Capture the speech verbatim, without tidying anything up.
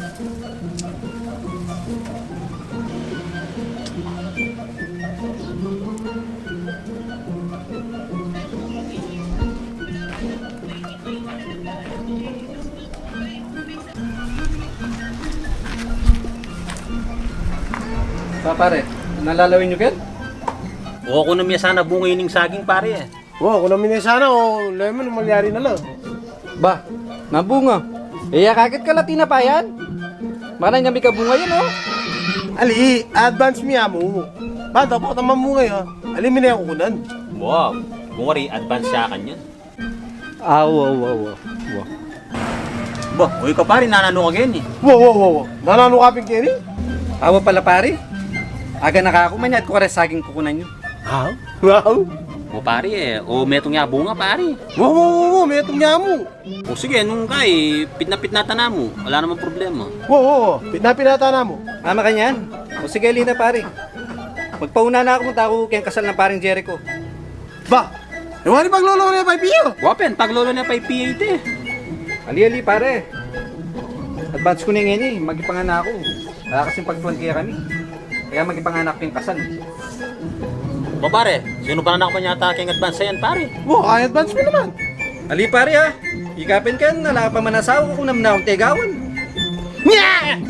Pa, pare, nalalawin yu ken? O, kunam ya sana bunga ining saging, pare, e. O, kunam ya sana, o, lemon, malyari na la. Ba, nabunga. E, ya kakit ka la tinapayan? Makanyan ya mikabunga yan, o. Ali, advance mi ya mu. Ba, dapat naman mu ngayon. Ali, mine kukunan. Wow, bunga ri, advance ya kanyan. Awa, awa, awa, awa. Ba, o ika pare, nananu ka keni? Wa, wa, wa, wa. Nananu ka pin keni? Awa pala pare. Aga na ka aku, manyad ku kare saging kukunan yu. Aw? Wow. O pare, e, o metung ya bunga pare. Wa, wa, wa, wa, metung ya mu. O sige, nung kai, pitna-pitna ta na mu. Ala namang problema. Wa, wa, wa. Pitna-pitna ta na mu. A, makanyan. O sige, ali na pare. Magpauna na aku, munta aku keng kasal nang pareng Jericho. Ba, e wari paglolo ne pa ipiya? Wa pin, paglolo ne pa ipiya iti. Ali, ali, pare. Advance ku ne ngeni, magipanganak aku. Ala kasing pagtuan kekami. Kaya magipanganak keng kasal. Ba, pare, sinu panganak mu yata keng advance yan, pare? Wa, ay advance mu naman. Ali, pare, a. Ika pin ken, ala pa man asawa ku, kunam na kung tegawan. Nya!